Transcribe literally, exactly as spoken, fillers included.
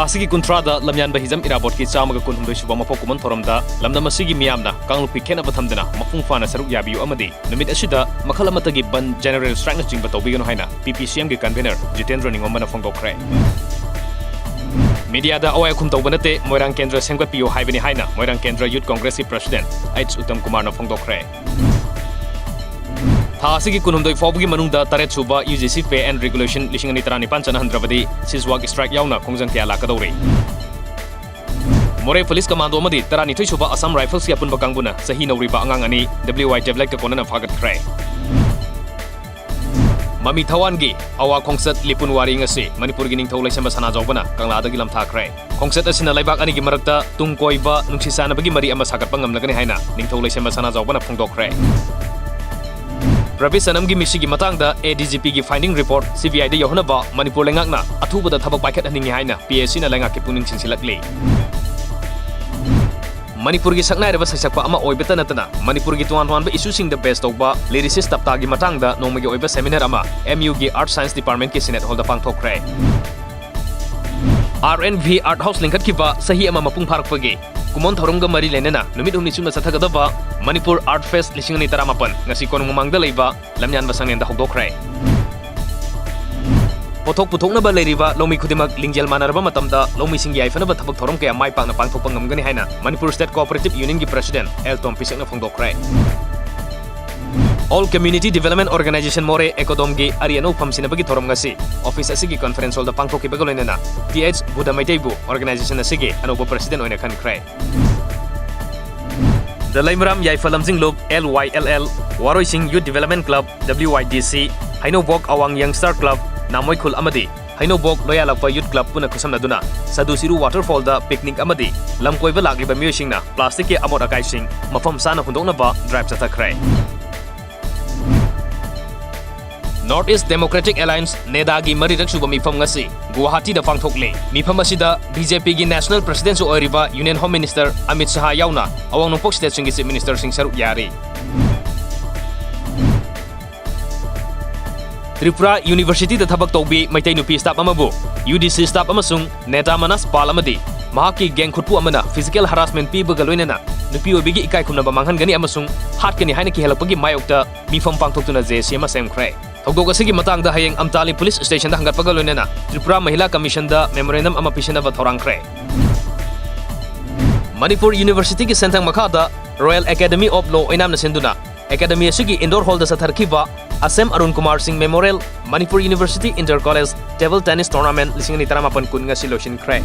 ꯑꯁꯤꯒꯤ ꯀꯨꯟꯊ꯭ꯔꯥꯗ ꯂꯝꯌꯥꯟꯕ ꯍꯤꯖꯝ ꯏꯔꯥꯕꯣꯠꯀꯤ ꯆꯥꯝꯃꯒ ꯀꯨꯟꯍꯨꯝꯗꯣꯏ ꯁꯨꯕ ꯃꯄꯣꯛ ꯀꯨꯝꯑꯣꯟ ꯊꯧꯔꯝꯗ ꯂꯝꯗꯝ ꯑꯁꯤꯒꯤ ꯃꯤꯌꯥꯝꯅ ꯀꯥꯡꯂꯨꯞꯀꯤ ꯈꯦꯠꯅꯕ ꯊꯝꯗꯅ ꯃꯄꯨꯡ ꯐꯥꯅ ꯁꯔꯨꯛ ꯌꯥꯕꯤꯌꯨ ꯑꯃꯗꯤ ꯅꯨꯃꯤꯠ ꯑꯁꯤꯗ ꯃꯈꯜ ꯑꯃꯠꯇꯒꯤ ꯕꯟ, ꯖꯦꯅꯔꯦꯜ ꯁ꯭ꯇ꯭ꯔꯥꯏꯛꯅꯆꯤꯡꯕ ꯇꯧꯕꯤꯒꯅꯨ ꯍꯥꯏꯅ ꯄꯤ ꯄꯤ ꯁꯤ ꯑꯦꯝꯒꯤ ꯀꯟꯚꯦꯅꯔ ꯖꯤꯇꯦꯟꯗ꯭ꯔ ꯅꯤꯉꯣꯝꯕꯅ ꯐꯣꯡꯗꯣꯛꯈ꯭ꯔꯦ꯫ ꯃꯤꯗꯤꯌꯥꯗ ꯑꯋꯥꯏ ꯑꯈꯨꯝ ꯇꯧꯕ ꯅꯠꯇꯦ, ꯃꯣꯏꯔꯥꯡ ꯀꯦꯟꯗ꯭ꯔ ꯁꯦꯝꯒꯠꯄꯤꯌꯨ ꯍꯥꯏꯕꯅꯤ ꯍꯥꯏꯅ ꯃꯣꯏꯔꯥꯡ ꯀꯦꯟꯗ꯭ꯔ ꯌꯨꯊ ꯀꯣꯡꯒ꯭ꯔꯦꯁꯀꯤ ꯄ꯭ꯔꯁꯤꯗꯦꯟꯠ ꯑꯩꯆ ꯎꯠꯇꯝ ꯀꯨꯃꯥꯔꯅ ꯐꯣꯡꯗꯣꯛꯈ꯭ꯔꯦ꯫ ꯊꯥ ꯑꯁꯤꯒꯤ ꯀꯨꯟꯍꯨꯝꯗꯣꯏ ꯐꯥꯎꯕꯒꯤ ꯃꯅꯨꯡꯗ ꯇꯔꯦꯠ ꯁꯨꯕ U G C Pay and Regulation ꯂꯤꯁꯤꯡ ꯑꯅꯤ ꯇꯔꯥꯅꯤꯄꯥꯟ ꯆꯠꯅꯍꯟꯗ꯭ꯔꯕꯗꯤ cease work strike ꯌꯥꯎꯅ ꯈꯣꯡꯖꯪ ꯀꯌꯥ ꯂꯥꯛꯀꯗꯧꯔꯤ꯫ ꯃꯣꯔꯦ ꯄꯨꯂꯤꯁ ꯀꯃꯥꯟꯗꯣ ꯑꯃꯗꯤ ꯇꯔꯥꯅꯤꯊꯣꯏ ꯁꯨꯕ ꯑꯁꯥꯝ ꯔꯥꯏꯐꯜꯁꯀꯤ ꯑꯄꯨꯟꯕ ꯀꯥꯡꯕꯨꯅ ꯆꯍꯤ ꯅꯧꯔꯤꯕ ꯑꯉꯥꯡ ꯑꯅꯤ ꯗꯕ꯭ꯂꯤꯌꯨ ꯑꯥꯏ ꯇꯦꯕ꯭ꯂꯦꯠꯀ ꯀꯣꯟꯅꯅ ꯐꯥꯒꯠꯈ꯭ꯔꯦ꯫ ꯃꯃꯤ ꯊꯋꯥꯟꯒꯤ ꯑꯋꯥ ꯈꯣꯡꯆꯠ ꯂꯤꯄꯨꯟ ꯋꯥꯔꯤ ꯉꯁꯤ ꯃꯅꯤꯄꯨꯔꯒꯤ ꯅꯤꯡꯊꯧ ꯂꯩꯁꯦꯝꯕ ꯁꯅꯥꯖꯥꯎꯕꯅ ꯀꯪꯂꯥꯗꯒꯤ ꯂꯝꯊꯥꯈ꯭ꯔꯦ꯫ ꯈꯣꯡꯆꯠ ꯑꯁꯤꯅ ꯂꯩꯕꯥꯛ ꯑꯅꯤꯒꯤ ꯃꯔꯛꯇ ꯇꯨꯡ ꯀꯣꯏꯕ ꯅꯨꯡꯁꯤ ꯆꯥꯟꯅꯕꯒꯤ ꯃꯔꯤ ꯑꯃ ꯁꯥꯒꯠꯄ ꯉꯝꯂꯒꯅꯤ ꯍꯥꯏꯅ ꯅꯤꯡꯊꯧ ꯂꯩꯁꯦꯝꯕ ꯁꯅꯥꯖꯥꯎꯕꯅ ꯐꯣꯡꯗꯣꯛꯈ꯭ꯔꯦ꯫ ꯔꯕꯤ ꯁꯅꯝꯒꯤ ꯃꯤꯁꯤꯒꯤ ꯃꯇꯥꯡꯗ ꯑꯦ ꯗꯤ ꯖꯤ ꯄꯤꯒꯤ finding report ꯁꯤ ꯕꯤ ꯑꯥꯏꯗ ꯌꯧꯍꯟꯅꯕ ꯃꯅꯤꯄꯨꯔ ꯂꯩꯉꯥꯛꯅ ꯑꯊꯨꯕꯗ ꯊꯕꯛ ꯄꯥꯏꯈꯠꯍꯟꯅꯤꯡꯏ ꯍꯥꯏꯅ ꯄꯤ ꯑꯦ ꯁꯤꯅ ꯂꯩꯉꯥꯛꯀꯤ ꯄꯨꯛꯅꯤꯡ ꯆꯤꯡꯁꯤꯜꯂꯛꯂꯤ꯫ ꯃꯅꯤꯄꯨꯔꯒꯤ ꯁꯛꯅꯥꯏꯔꯕ ꯁꯩꯁꯛꯄ ꯑꯃ ꯑꯣꯏꯕꯇ ꯅꯠꯇꯅ ꯃꯅꯤꯄꯨꯔꯒꯤ ꯇꯣꯉꯥꯟ ꯇꯣꯉꯥꯟꯕ ꯏꯁꯨꯁꯤꯡꯗ ꯕꯦꯁ ꯇꯧꯕ ꯂꯤꯔꯤꯁꯤꯁ ꯇꯞꯇꯥꯒꯤ ꯃꯇꯥꯡꯗ ꯅꯣꯡꯃꯒꯤ ꯑꯣꯏꯕ ꯁꯦꯃꯤꯅꯥꯔ ꯑꯃ ꯑꯦꯝ ꯌꯨꯒꯤ ꯑꯥꯔꯠ ꯁꯥꯏꯟꯁ ꯗꯤꯄꯥꯔꯠꯃꯦꯟꯠꯀꯤ ꯁꯤꯅꯦꯠ ꯍꯣꯜꯗ ꯄꯥꯡꯊꯣꯛꯈ꯭ꯔꯦ꯫ R N V art house ꯂꯤꯡꯈꯠꯈꯤꯕ ꯆꯍꯤ ꯑꯃ ꯃꯄꯨꯡ ꯐꯥꯔꯛꯄꯒꯤ ꯀꯨꯝꯑꯣꯟ ꯊꯧꯔꯝꯒ ꯃꯔꯤ ꯂꯩꯅꯅ ꯅꯨꯃꯤꯠ ꯍꯨꯝꯅꯤ ꯆꯨꯞꯅ ꯆꯠꯊꯒꯗꯕ ꯃꯅꯤꯄꯨꯔ ꯑꯥꯔꯠ ꯐꯦꯁ ꯂꯤꯁꯤꯡ ꯑꯅꯤ ꯇꯔꯥꯃꯥꯄꯟ ꯉꯁꯤ ꯀꯣꯅꯨꯡ ꯃꯃꯥꯡꯗ ꯂꯩꯕ ꯂꯝꯌꯥꯟꯕ ꯁꯪꯂꯦꯟꯗ ꯍꯧꯗꯣꯛꯈ꯭ꯔꯦ꯫ ꯄꯣꯠꯊꯣꯛ ꯄꯨꯊꯣꯛꯅꯕ ꯂꯩꯔꯤꯕ ꯂꯧꯃꯤ ꯈꯨꯗꯤꯡꯃꯛ ꯂꯤꯡꯖꯦꯜ ꯃꯥꯟꯅꯔꯕ ꯃꯇꯝꯗ ꯂꯧꯃꯤꯁꯤꯡꯒꯤ ꯌꯥꯏꯐꯅꯕ ꯊꯕꯛ ꯊꯧꯔꯝ ꯀꯌꯥ ꯃꯥꯏ ꯄꯥꯛꯅ ꯄꯥꯡꯊꯣꯛꯄ ꯉꯝꯒꯅꯤ ꯍꯥꯏꯅ ꯃꯅꯤꯄꯨꯔ ꯁ꯭ꯇꯦꯠ ꯀꯣꯑꯣꯄꯔꯦꯇꯤꯚ ꯌꯨꯅꯤꯌꯟꯒꯤ ꯄ꯭ꯔꯁꯤꯗꯦꯟꯠ ꯑꯦꯜ ꯇꯣꯝ ꯄꯤꯁꯛꯅ ꯐꯣꯡꯗꯣꯛꯈ꯭ꯔꯦ꯫ All community development organisation Moreh ꯑꯦꯀꯣꯗꯣꯝꯒꯤ ꯑꯔꯤ ꯑꯅꯧ ꯐꯝꯁꯤꯟꯅꯕꯒꯤ ꯊꯧꯔꯝ ꯉꯁꯤ ꯑꯣꯐꯤꯁ ꯑꯁꯤꯒꯤ ꯀꯟꯐꯔꯦꯟꯁ ꯍꯣꯜꯗ ꯄꯥꯡꯊꯣꯛꯈꯤꯕꯒ ꯂꯣꯏꯅꯅ ꯇꯤ ꯑꯩꯆ ꯕꯨꯙ ꯃꯩꯇꯩꯕꯨ ꯑꯣꯔꯒꯅꯥꯏꯖꯦꯁꯟ ꯑꯁꯤꯒꯤ ꯑꯅꯧꯕ ꯄ꯭ꯔꯁꯤꯗꯦꯟꯠ ꯑꯣꯏꯅ ꯈꯟꯈ꯭ꯔꯦ꯫ ꯗ Leimaram Yaipha Lamjinglup, L Y L L, Waroising youth development club, W Y D C, ꯍꯩꯅꯧꯕꯣꯛ ꯑꯋꯥꯡ ꯌꯪꯁꯇꯔ ꯀ꯭ꯂꯕ, ꯅꯥꯃꯣꯏꯈꯨꯜ ꯑꯃꯗꯤ ꯍꯩꯅꯧꯕꯣꯛ ꯂꯣꯌꯥꯂꯛꯄ ꯌꯨꯊ ꯀ꯭ꯂꯕ ꯄꯨꯟꯅ ꯈꯨꯠꯁꯝꯅꯗꯨꯅ ꯁꯗꯨ ꯆꯤꯔꯨ ꯋꯥꯇꯔꯐꯣꯜꯗ ꯄꯤꯛꯅꯤꯛ ꯑꯃꯗꯤ ꯂꯝ ꯀꯣꯏꯕ ꯂꯥꯛꯂꯤꯕ ꯃꯤꯑꯣꯏꯁꯤꯡꯅ ꯄ꯭ꯂꯥꯁꯇꯤꯛꯀꯤ ꯑꯃꯣꯠ ꯑꯀꯥꯏꯁꯤꯡ ꯃꯐꯝ ꯆꯥꯅ ꯍꯨꯟꯗꯣꯛꯅꯕ ꯗ꯭ꯔꯥꯏꯚ ꯆꯠꯊꯈ꯭ꯔꯦ꯫ ꯅꯣꯔꯠ ꯏꯁ ꯗꯦꯃꯣꯀ꯭ꯔꯦꯇꯤꯛ ꯑꯦꯂꯥꯏꯟꯁ, ꯅꯦꯗꯥꯒꯤ ꯃꯔꯤꯔꯛ ꯁꯨꯕ ꯃꯤꯐꯝ ꯉꯁꯤ ꯒꯨꯋꯥꯍꯥꯇꯤꯗ ꯄꯥꯡꯊꯣꯛꯂꯤ꯫ ꯃꯤꯐꯝ ꯑꯁꯤꯗ ꯕꯤ ꯖꯦ ꯄꯤꯒꯤ ꯅꯦꯁꯅꯦꯜ ꯄ꯭ꯔꯁꯤꯗꯦꯟꯠꯁꯨ ꯑꯣꯏꯔꯤꯕ union home minister Amit Shah ꯌꯥꯎꯅ ꯑꯋꯥꯡ ꯅꯣꯡꯄꯣꯛ ꯁ꯭ꯇꯦꯠꯁꯤꯡꯒꯤ ꯆꯤꯐ ꯃꯤꯅꯤꯁꯇꯔꯁꯤꯡ ꯁꯔꯨꯛ ꯌꯥꯔꯤ꯫ ꯇ꯭ꯔꯤꯄꯨꯔꯥ ꯌꯨꯅꯤꯚꯔꯁꯤꯇꯤꯗ ꯊꯕꯛ ꯇꯧꯕꯤ ꯃꯩꯇꯩ ꯅꯨꯄꯤ staff ꯑꯃꯕꯨ UDC staff ꯑꯃꯁꯨꯡ ꯅꯦꯇꯥ ꯃꯅꯥꯁ ꯄꯥꯜ ꯑꯃꯗꯤ ꯃꯍꯥꯛꯀꯤ gang ꯈꯨꯠꯄꯨ ꯑꯃꯅ physical harassment ꯄꯤꯕꯒ ꯂꯣꯏꯅꯅ ꯅꯨꯄꯤ ꯑꯣꯏꯕꯤꯒꯤ ꯏꯀꯥꯏ ꯈꯨꯝꯅꯕ ꯃꯥꯡꯍꯟꯒꯅꯤ ꯑꯃꯁꯨꯡ ꯍꯥꯠꯀꯅꯤ ꯍꯥꯏꯅ ꯀꯤꯍꯜꯂꯛꯄꯒꯤ ꯃꯥꯌꯣꯛꯇ ꯃꯤꯐꯝ ꯄꯥꯡꯊꯣꯛꯇꯨꯅ JAC ꯑꯃ ꯁꯦꯝꯈ꯭ꯔꯦ꯫ ꯊꯧꯗꯣꯛ ꯑꯁꯤꯒꯤ ꯃꯇꯥꯡꯗ ꯍꯌꯦꯡ ꯑꯝꯇꯥꯂꯤ police stationꯗ ꯍꯪꯒꯠꯄꯒ ꯂꯣꯏꯅꯅ ꯇ꯭ꯔꯤꯄꯨꯔꯥ ꯃꯍꯤꯂꯥ commissionꯗ memorandum ꯑꯃ ꯄꯤꯁꯤꯟꯅꯕ ꯊꯧꯔꯥꯡꯈ꯭ꯔꯦ꯫ ꯃꯅꯤꯄꯨꯔ ꯌꯨꯅꯤꯚꯔꯁꯤꯇꯤꯒꯤ ꯁꯦꯟꯊꯪ ꯃꯈꯥꯗ Royal Academy of Law ꯑꯣꯏꯅꯥꯝꯅ ꯁꯤꯟꯗꯨꯅ academy ꯑꯁꯤꯒꯤ indoor hallꯗ ꯆꯠꯊꯔꯛꯈꯤꯕ ꯑꯁꯦꯝ ꯑꯔꯨꯟ ꯀꯨꯃꯥꯔ ꯁꯤꯡ Memorial Manipur University Inter College Table Tennis Tournament ꯂꯤꯁꯤꯡ ꯑꯅꯤ ꯇꯔꯥꯃꯥꯄꯟ ꯀꯨꯟ ꯉꯁꯤ ꯂꯣꯏꯁꯤꯟꯈ꯭ꯔꯦ꯫